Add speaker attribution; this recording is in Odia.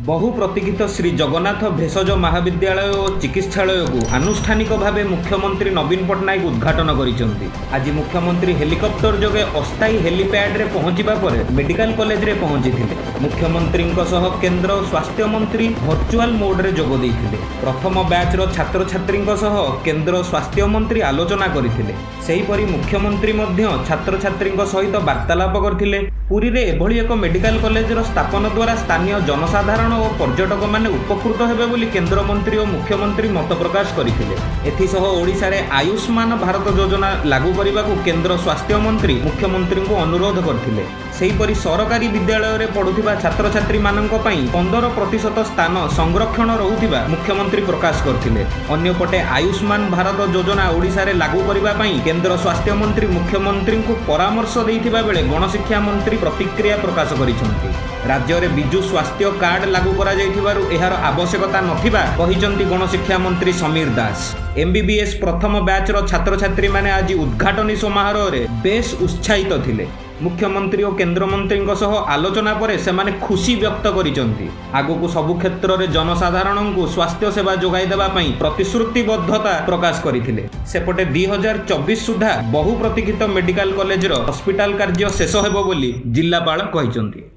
Speaker 1: ବହୁ ପ୍ରତୀକ୍ଷିତ ଶ୍ରୀ ଜଗନ୍ନାଥ ଭେଷଜ ମହାବିଦ୍ୟାଳୟ ଓ ଚିକିତ୍ସାଳୟକୁ ଆନୁଷ୍ଠାନିକ ଭାବେ ମୁଖ୍ୟମନ୍ତ୍ରୀ ନବୀନ ପଟ୍ଟନାୟକ ଉଦ୍ଘାଟନ କରିଛନ୍ତି। ଆଜି ମୁଖ୍ୟମନ୍ତ୍ରୀ ହେଲିକପ୍ଟର ଯୋଗେ ଅସ୍ଥାୟୀ ହେଲିପ୍ୟାଡ୍ରେ ପହଞ୍ଚିବା ପରେ ମେଡିକାଲ କଲେଜରେ ପହଞ୍ଚିଥିଲେ। ମୁଖ୍ୟମନ୍ତ୍ରୀଙ୍କ ସହ କେନ୍ଦ୍ର ସ୍ୱାସ୍ଥ୍ୟମନ୍ତ୍ରୀ ଭର୍ଚୁଆଲ ମୋଡରେ ଯୋଗ ଦେଇଥିଲେ। ପ୍ରଥମ ବ୍ୟାଚ୍ର ଛାତ୍ରଛାତ୍ରୀଙ୍କ ସହ କେନ୍ଦ୍ର ସ୍ୱାସ୍ଥ୍ୟମନ୍ତ୍ରୀ ଆଲୋଚନା କରିଥିଲେ। ସେହିପରି ମୁଖ୍ୟମନ୍ତ୍ରୀ ମଧ୍ୟ ଛାତ୍ରଛାତ୍ରୀଙ୍କ ସହିତ ବାର୍ତ୍ତାଳାପ କରିଥିଲେ। ପୁରୀରେ ଏଭଳି ଏକ ମେଡିକାଲ କଲେଜର ସ୍ଥାପନ ଦ୍ୱାରା ସ୍ଥାନୀୟ ଜନସାଧାରଣ ଓ ପର୍ଯ୍ୟଟକମାନେ ଉପକୃତ ହେବେ ବୋଲି କେନ୍ଦ୍ରମନ୍ତ୍ରୀ ଓ ମୁଖ୍ୟମନ୍ତ୍ରୀ ମତ ପ୍ରକାଶ କରିଥିଲେ। ଏଥିସହ ଓଡ଼ିଶାରେ ଆୟୁଷ୍ମାନ ଭାରତ ଯୋଜନା ଲାଗୁ କରିବାକୁ କେନ୍ଦ୍ର ସ୍ୱାସ୍ଥ୍ୟମନ୍ତ୍ରୀ ମୁଖ୍ୟମନ୍ତ୍ରୀଙ୍କୁ ଅନୁରୋଧ କରିଥିଲେ। ସେହିପରି ସରକାରୀ ବିଦ୍ୟାଳୟରେ ପଢୁଥିବା ଛାତ୍ରଛାତ୍ରୀମାନଙ୍କ ପାଇଁ 15% ସ୍ଥାନ ସଂରକ୍ଷଣ ରହୁଥିବା ମୁଖ୍ୟମନ୍ତ୍ରୀ ପ୍ରକାଶ କରିଥିଲେ। ଅନ୍ୟପଟେ ଆୟୁଷ୍ମାନ ଭାରତ ଯୋଜନା ଓଡ଼ିଶାରେ ଲାଗୁ କରିବା ପାଇଁ କେନ୍ଦ୍ର ସ୍ୱାସ୍ଥ୍ୟମନ୍ତ୍ରୀ ମୁଖ୍ୟମନ୍ତ୍ରୀଙ୍କୁ ପରାମର୍ଶ ଦେଇଥିବା ବେଳେ ଗଣଶିକ୍ଷା ମନ୍ତ୍ରୀ ପ୍ରତିକ୍ରିୟା ପ୍ରକାଶ କରିଛନ୍ତି। ରାଜ୍ୟରେ ବିଜୁ ସ୍ୱାସ୍ଥ୍ୟ କାର୍ଡ ଲାଗୁ କରାଯାଇଥିବାରୁ ଏହାର ଆବଶ୍ୟକତା ନଥିବା କହିଛନ୍ତି ଗଣଶିକ୍ଷା ମନ୍ତ୍ରୀ ସମୀର ଦାଶ। ଏମ୍ବିବିଏସ୍ ପ୍ରଥମ ବ୍ୟାଚ୍ର ଛାତ୍ରଛାତ୍ରୀମାନେ ଆଜି ଉଦ୍ଘାଟନୀ ସମାରୋହରେ ବେଶ୍ ଉତ୍ସାହିତ ଥିଲେ। ମୁଖ୍ୟମନ୍ତ୍ରୀ ଓ କେନ୍ଦ୍ରମନ୍ତ୍ରୀଙ୍କ ସହ ଆଲୋଚନା ପରେ ସେମାନେ ଖୁସି ବ୍ୟକ୍ତ କରିଛନ୍ତି। ଆଗକୁ ସବୁ କ୍ଷେତ୍ରରେ ଜନସାଧାରଣଙ୍କୁ ସ୍ୱାସ୍ଥ୍ୟ ସେବା ଯୋଗାଇ ଦେବା ପାଇଁ ପ୍ରତିଶ୍ରୁତିବଦ୍ଧତା ପ୍ରକାଶ କରିଥିଲେ। ସେପଟେ 2024 ସୁଦ୍ଧା ବହୁ ପ୍ରତୀକ୍ଷିତ ମେଡିକାଲ କଲେଜର ହସ୍ପିଟାଲ କାର୍ଯ୍ୟ ଶେଷ ହେବ ବୋଲି ଜିଲ୍ଲାପାଳ କହିଛନ୍ତି।